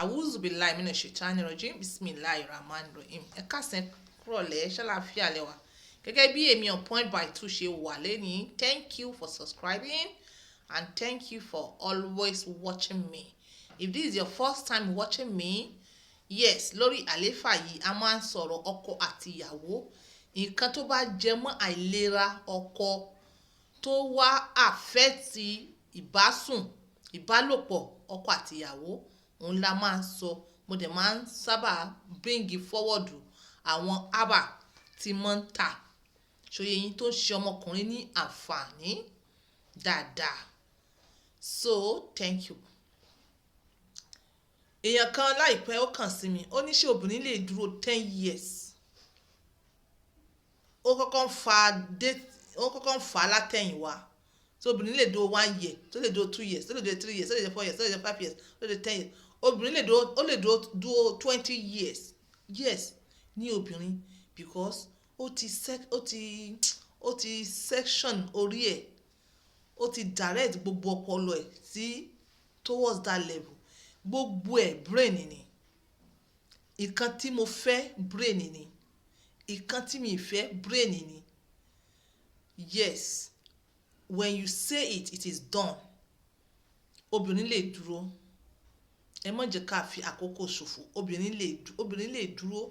Awuzubillahi minash shaitani rajim. Bismillahi rahman rahim. Ẹ káàsán, kúrọ̀lẹ́, ṣàlàáfíà lẹ́wà. Gẹ́gẹ́ bí èmi on point by two ṣe wà lẹ́ni, thank you for subscribing and thank you for always watching me. If this is your first time watching me, yes, lórí àléfà yìí, a máa ń sọ̀rọ̀ ọkọ àti ìyàwó, nǹkan tó bá jẹ mọ́ àìlera ọkọ tó wá affect ìbásùn, ìbálòpọ̀ ọkọ àti ìyàwó, òun la máa ń sọ. Mo dẹ̀ máa ń sábà bring forward àwọn herbal tí mo ń tà, ṣòye yín, tó ń ṣe ọmọkùnrin ní àǹfààní dáadáa. So thank you. Èèyàn kan láìpẹ́, ó kàn sí mi, ó ní ṣé obìnrin lè dúró 10 years? Ó kọ́kọ́ ń fa date, ó kọ́kọ́ ń fà á látẹ̀yìnwá. So obìnrin lè dúró one year, tó lè dúró 2 years, tó lè dúró 3 years, tó lè dúró 4 years, tó lè dúró 5 years, tó lè dúró 10 years. Obìnrin lè dúró, ó lè dúró 20 years. Yes, ní obìnrin, because ó ti section orí ẹ̀, ó ti direct gbogbo ọpọlọ ẹ̀ sí towards that level. Gbogbo ẹ̀, brain ni. Ìkan tí mo fẹ́, brain ni. Ìkan tí mi fẹ́, brain ni. Yes, when you say it, it is done. Obìnrin lè dúró. Ẹ má jẹ́ ká fi àkókò ṣòfò. Obìnrin lè dúró.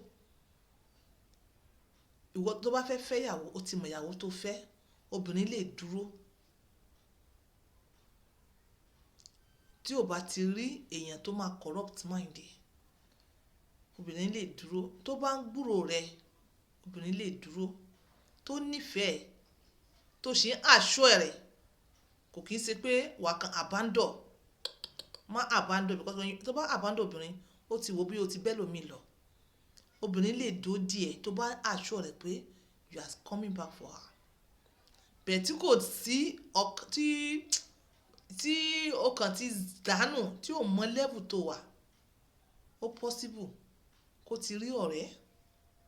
Ìwọ tó bá fẹ́ fẹ́ ìyàwó, ó ti mọ ìyàwó tó fẹ́. Obìnrin lè dúró tí ò bá ti rí èèyàn tó máa corrupt mind ẹ̀. Obìnrin lè dúró tó bá ń gbúrò rẹ̀. Obìnrin lè dúró tó nífẹ̀ẹ́, tó ṣe ń assure rẹ̀. Kò kí ń ṣe pé wà kan abandon. Má abandon, because when you tó bá abandon obìnrin, ó ti wo bí o ti bẹ́ lómi lọ. Obìnrin lè dó díẹ̀ tó bá assure rẹ̀ pé you are coming back for her. Bẹ́ẹ̀ tí kò sí tí ọkàn ti dànù, tí ò mọ level tó wà, ó possible kó ti rí ọ̀rẹ́,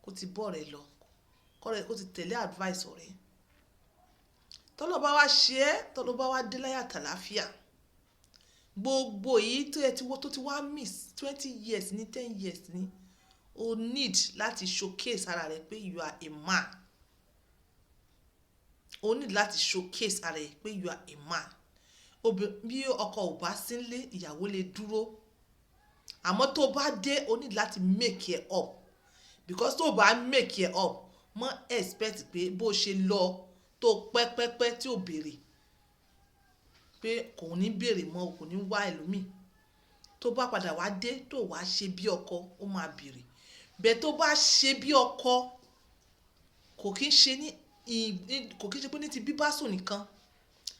kó ti bọ́ ọ̀rẹ́ lọ, kó ti tẹ̀lé advice ọ̀rẹ́. Tọ́lọ́ bá wá ṣe é, tọ́lọ́ bá wá dé láyà tàlàáfíà, gbogbo èyí tó yẹ ti wọ́, tó ti wá miss 20 years ní, 10 years ní, o need láti showcase ara rẹ pé you are a man. O need láti showcase ara rẹ pé you are a man. Bí ọkọ ò bá sí nílé, ìyàwó lè dúró. Àmọ́ tó bá dé, o need láti make it up, because tó bá make it up, mọ́ expect pé bó ṣe lọ tó pẹ́pẹ́pẹ́ tí ò béèrè, pé kò ní béèrè mọ́, kò ní wá ẹlòmíì. Tó bá padà wá dé, tó wá ṣe bí ọkọ, ó máa béèrè. Bẹ́ẹ̀ tó bá ṣe bí ọkọ, kò kí ń ṣe pé ní ti bíbá sùn nìkan.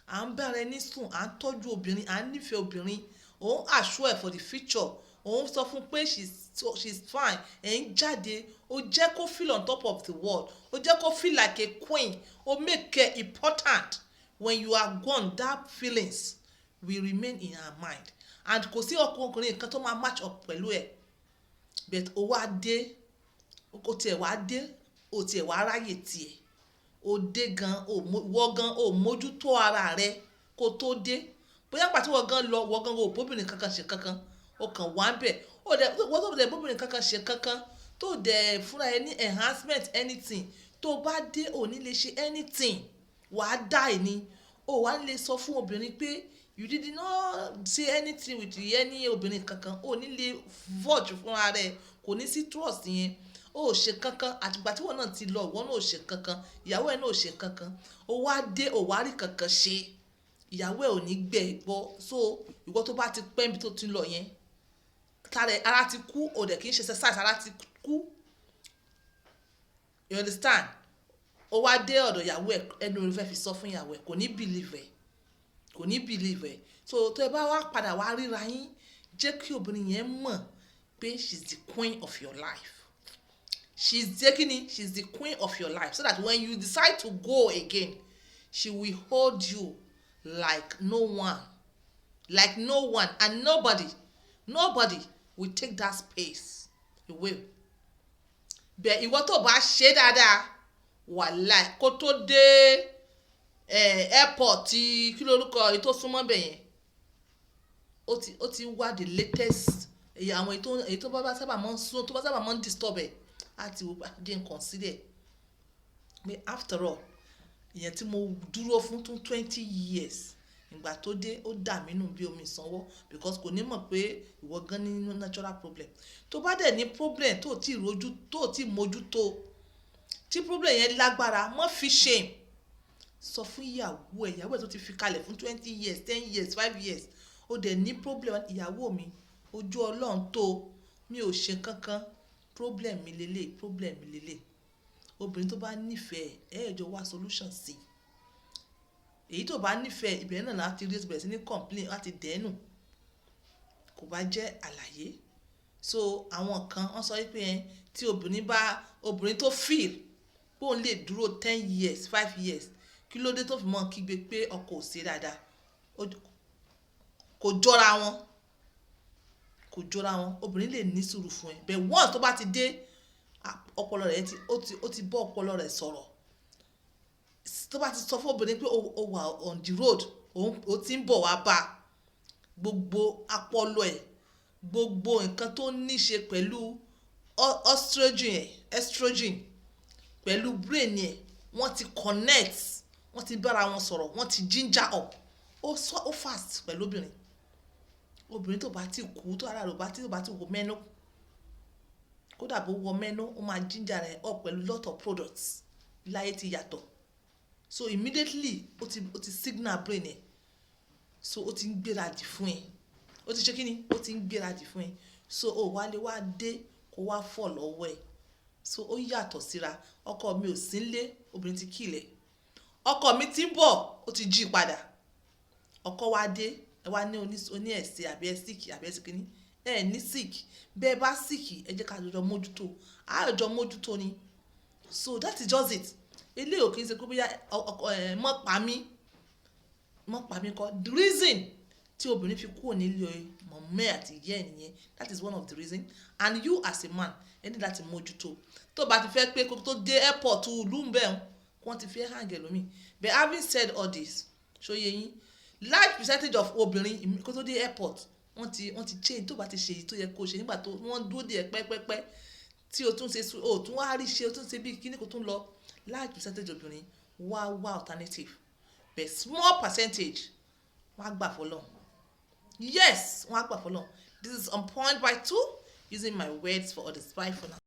À ń bá ara ẹni sùn, à ń tọ́jú obìnrin, à ń nífẹ̀ẹ́ obìnrin, òun assure for the future, òun sọ fún pé she's fine. Ẹ̀ ń jáde, ó jẹ́ kó feel on top of the world, ó jẹ́ kó feel like a queen, ó make her important. When you are gone, that feelings will remain in her mind, and kò sí ọkùnrin kan tó máa match up pẹ̀lú ẹ̀. But ó wá dé, ó tiẹ̀ wá dé, ó tiẹ̀ wá ráyè tiẹ̀, ó dé gan, wọ́ gan, ó mójútó ara rẹ kó tó dé. Bóyá pàtó wọ́n gan lọ, wọ́n gan ò bóbìnrin kankan ṣe kankan, ó kàn wá ń bẹ̀. Ó dẹ̀ wọ́n tó dẹ̀ bóbìnrin kankan ṣe kankan, tó dẹ̀ fúnra ẹ ní enhancement anything, tó bá dé, ò ní lè ṣe anything, wàá die ni. Ó wá lè sọ fún obìnrin pé you did not say anything with any obìnrin kankan. Ó ní lè vouch fúnra rẹ̀, kò ní sí trust yẹn. Ó ṣe kankan. Àtìgbà tí wọ́n náà ti lọ, ìwọ náà ò ṣe kankan, ìyàwó ẹ̀ náà ò ṣe kankan. Ó wá dé, ó wá rí kankan ṣe, ìyàwó ẹ̀ ò ní gbẹ̀ gbọ́. So ìwọ tó bá ti pẹ́ níbi tó ti ń lọ yẹn, tara ara ti kú, ò dẹ̀ kì í ṣe exercise, ara ti kú, you understand? Ó wá dé ọ̀dọ̀ ìyàwó ẹ̀, ẹnu rẹ̀ fẹ́ fi sọ fún ìyàwó ẹ̀, kò ní believe ẹ̀, kò ní believe ẹ̀. So tó ẹ bá wá padà wá ríra yín, jẹ́ kí obìnrin yẹn mọ̀ pé she is the queen of your life. She is the kini, she is the queen of your life, so that when you decide to go again, she will hold you like no one, like no one, and nobody will take that space away. Bẹ́ẹ̀ ìwọ tó bá ṣe dáadáa, wàláì, kó tó dé airport tí kí lórúkọ èyí tó súnmọ́ bẹ̀ yẹn, ó ti wá the latest. Èyí àwọn èyí tó bá sábà máa ń sún, tó bá sábà máa ń disturb ẹ̀, á ti wò pé jẹ́ n consider pé after all, ìyẹn tí mo dúró fún tún 20 years, ìgbà tó dé, ó dà mí nù bí omi ìsanwó, because kò ní mọ̀ pé ìwọ gan ní natural problem. Tó bá dẹ̀ ní problem tó tí rojú, tó tí mójútó, tí problem yẹn lágbára, má fi shame. Sọ fún ìyàwó ẹ̀, ìyàwó ẹ̀ tó ti fi kalẹ̀ fún 20 years, 10 years, 5 years. Ó dẹ̀ ní problem, ìyàwó mi, ojú Ọlọ́run tó, mi ò ṣe kankan, problem mi lélẹ̀, problem mi lélẹ̀. Obìnrin tó bá nífẹ̀ẹ́ ẹ, jọ wá solution sí. Èyí tó bá nífẹ̀ẹ́, ìbẹ̀rẹ̀ náà láti rí, bẹ̀rẹ̀ sí ní complain, láti dẹ́nu kò bá jẹ́ àlàyé. So àwọn kan wọ́n sọ wípé ẹ tí obìnrin bá, obìnrin tó feel pé òun lè dúró 10 years, 5 years, kí ló dé tó fi mọ́ kígbe pé ọkọ ò ṣe dáadáa? Kò jọra wọn, kò jọra wọn. Obìnrin lè ní sùúrù fún ẹ, but once tó bá ti dé, ọpọlọ rẹ̀ ti ó ti bọ́ ọpọlọ rẹ̀ sọ̀rọ̀. Tó bá ti sọ fún obìnrin pé ó wà on the road, ó ti ń bọ̀ wá bá, gbogbo ọpọlọ ẹ̀, gbogbo nǹkan tó ní ṣe pẹ̀lú estrogen ẹ̀, estrogen pẹ̀lú brain ẹ̀, wọ́n ti connect, wọ́n ti bára wọn sọ̀rọ̀, wọ́n ti ginger up. Ó sọ ó fast pẹ̀lú obìnrin. Obìnrin tó bá ti kú, tó ara rẹ̀ bá ti wọ mẹ́nu, kódà bó wọ mẹ́nu, ó máa ginger rẹ̀ up pẹ̀lú lot of products. Láyé ti yàtọ̀. So immediately ó ti signal brain ẹ̀, so ó ti ń gbéradì fún ẹ. Ó ti ṣe kí ni? Ó ti ń gbéradì fún ẹ. So ó wá lé wá dé, kó wá fọ̀ lọ́wọ́ ẹ̀. So ó yàtọ̀ síra. Ọkọ mi ò sí nílé, obìnrin ti kílẹ̀. Ọkọ mi ti ń bọ̀, ó ti jí padà. Ọkọ wa dé, ẹ wá ní oní ẹ̀sìn, àbí ẹ sick, àbí ẹ sick ní ẹ ní sick. Bẹ́ẹ̀ bá sick, ẹ jẹ́ ká jọ mójútó, á jọ mójútó ni. So that is just it. Eléyìí ò kí n ṣe pé bóyá ọkọ ẹ mọ́ pa mí, mọ́ pa mí kọ́. The reason tí obìnrin fi kúrò nílé mọ̀mọ́ àti ìyá ẹ̀ nìyẹn. That is one of the reason. And you as a man, ẹ ní láti mójútó. Tó bá ti fẹ́ pé kó tó dé airport ìlú ń bẹ̀ wọ́n ti fẹ́ hàn gẹ̀lómi. But having said all this, ṣó yé yín? Large percentage of obìnrin, kó tó dé airport, wọ́n ti change. Tó bá ti ṣe èyí tó yẹ kó ṣe nígbà tó wọ́n dúró dé ẹ pẹ́pẹ́pẹ́, tí o tún ṣe, o tún wá rí ṣe, o tún ṣe bí kíní kó tún lọ, large percentage obìnrin wá wá alternative, but small percentage wọ́n á gbà fọlọ́. Yes, wọ́n á gbà fọlọ́. This is On Point by Two, using my words for others. Bye for now.